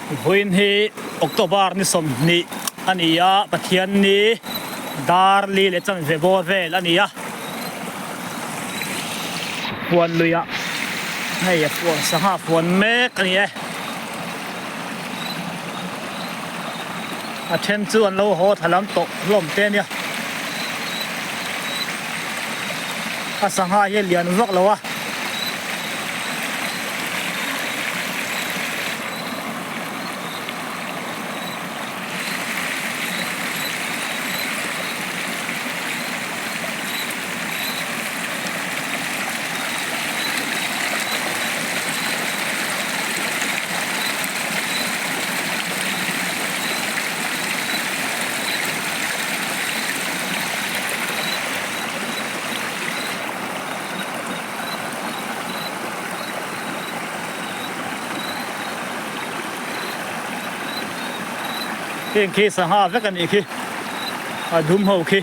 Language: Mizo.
Vawiin hi October ni 20 a ni a, Pathianni dar li leh chanve bawr vel a ni a. Huan luiah hei a fuan sangha fuan mek a ni e. A then chu an lo haw thla lam tawh hlawm te a nia. A sangha hi a lian vak lo a. Heng khi sangha vek a nih khi a dum ho khi.